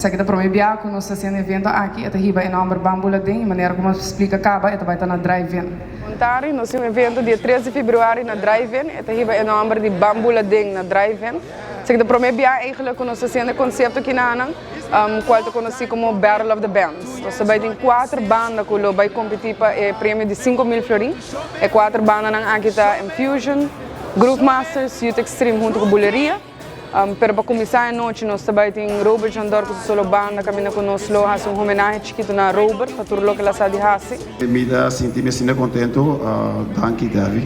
Esaki ta prome bia ku nos ta hasiendo evento aki, e ta hiba e nòmber Ban Bula Den i manera ku nos splika kaba e ta bai ta na Drive-In. Montari, nos tin un evento dia 3 di februari na Drive-In, e ta hiba e nòmber di Ban Bula Den na Drive-In. Esaki ta prome bia eigenlijk ku nos ta hasiendo e konsepto kinanan, kual ta konosí komo Battle of the Bands. Nos ta bai tin kuater banda ku lo bai kompetí pa e premio di 5000 florin. E kuater bandanan aki ta Enfusion, Groove Masters, Youth Extreme huntu ku Buleria. Pero pa kuminsá e nochi nos ta bai tin Robert Jandor ku su solo banda kaminda ku nos lo hasi un homenahe chikitu na Robert pa tur loke el a sa di hasi. Mi ta sinti mi asina contento, danki Debbie,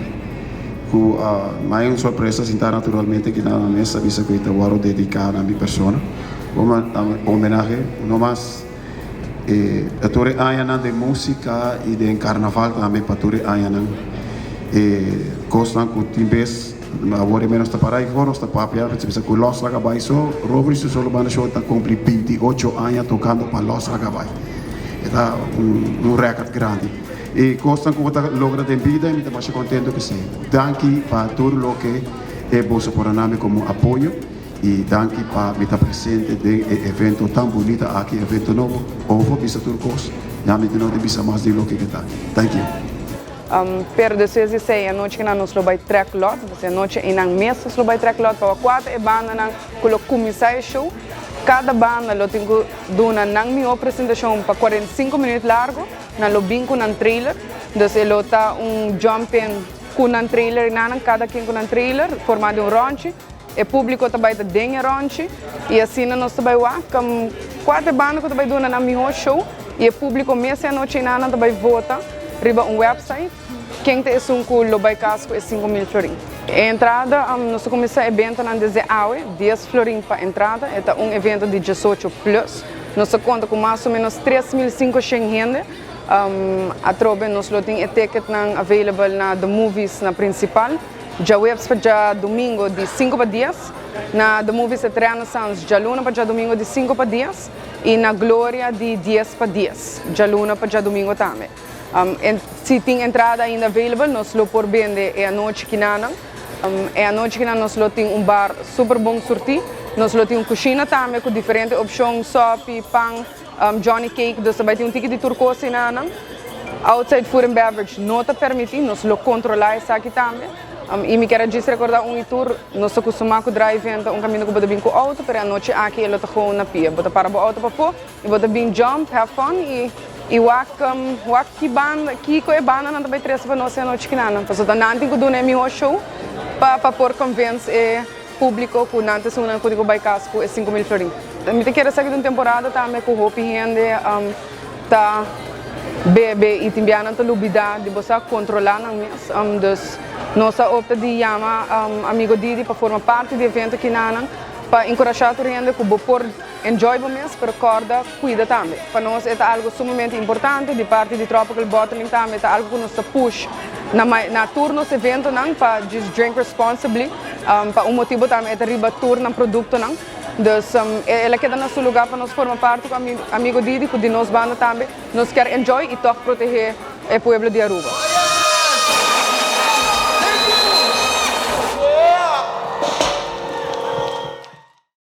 cu mai un sorpresa sinta naturalmente aki na mesa bisa cu e ta worde dedica na mi persona como homenahe no mas e tur e añanan den musica y den carnaval tambe pa tur e añanan e cosnan cu tin bes. Awor e menos ta para i nos ta papia, ta bisa ku Los Laga Bai so. Robert su solo banda show ta kumpli 28 aña tokando pa Los Laga Bai. E ta un record grandi. E kosnan ku bo ta logra den bida i mi ta masha kontento ku esei. Danki pa tur loke e boso por a nami komo apoyo i danki pa mi ta presente den e evento tan bunita aki, evento nobo. Ovo bisa tur kos, ya mi no ta bisa mas di loke ke ta. Thank you. Pero despues di esei anochi kinan nos lo bai trek lot, entonces e anochi einan mes nos lo bai trek lot pa wak e bandanan ku lo kuminsá e show. Kada banda lo tin ku duna nan mihó presentashon pa 45 minuut largu, nan lo bin ku nan trailer, dus e lo ta un jump in ku nan trailer einanan, kada ken ku nan trailer formá di un rònchi. E públiko ta bai ta den e rònchi i asina nos ta bai wak kuater banda ku ta bai duna nan mihó show i e públiko mes e anochi einan nan ta bai vota riba un wèpsait ken ta esun ku lo bai kas ku e 5000 florin. E entrada nos ta kuminsá e bentanan desde awe, 10 florin pa entrada, e ta un evento di 18 plus. Nos ta konta ku mas o ménos 3500 hende. Atrobe nos lo tin e ticketnan available na The Movies na Principal. Djaweps pa djadumingo di 5 pa 10, na The Movies at Renaissance djaluna pa djadumingo di 5 pa 10 i na Gloria di 10 pa 10, djaluna pa djadumingo tambe. Si tin entrada ainda available nos lo por bende e anochi kinanan. E anochi kinan nos lo tin un bar super bon surtí. Nos lo tin un kushina tambe ku diferente opshon, sòpi, pan, Johnny cake, dus ta bai tin un tiki di tur kos einanan. Outside food and beverage no ta permití, nos lo kontrolá esaki tambe. I mi kier a djis rekordá un i tur, nos ta kustumá ku drive-in ta un kaminda ku bo ta bin ku outo, pero e anochi aki e lo ta gewoon na pia. Bo ta para bo outo pafó i bo ta bin jump, have fun i i wak wak ki banda, kiko e bandanan ta bai trese pa nos e anochi kinanan. Pasobra ta nan tin ku duna e mihó show pa pa por convince e Públiko ku nan ta esunnan ku tin ku bai kas ku e 5000 florin. Mi ta kere sa ki ta un temporada tambe ku hopi hende ta bebe i tin bia nan ta lubidá di bo sa kontrolá nan mes. Dus nos a opta di yama Amigo Didi pa forma parti di evento kinanan pa enkurashá tur hende ku bo por enjoy bo mes pero kòrda kuida tambe. Pa nos e ta algu sumamente importante, di parti di Tropical Bottling tambe ta algu ku nos ta push na na tur nos eventonan pa just drink responsibly, pa un motibu tambe e ta riba tur nan produktonan. Dus el a keda na su lugá pa nos forma parti ku Amigo Didi ku di nos banda tambe nos kier enjoy i tòg protehé e pueblo di Aruba.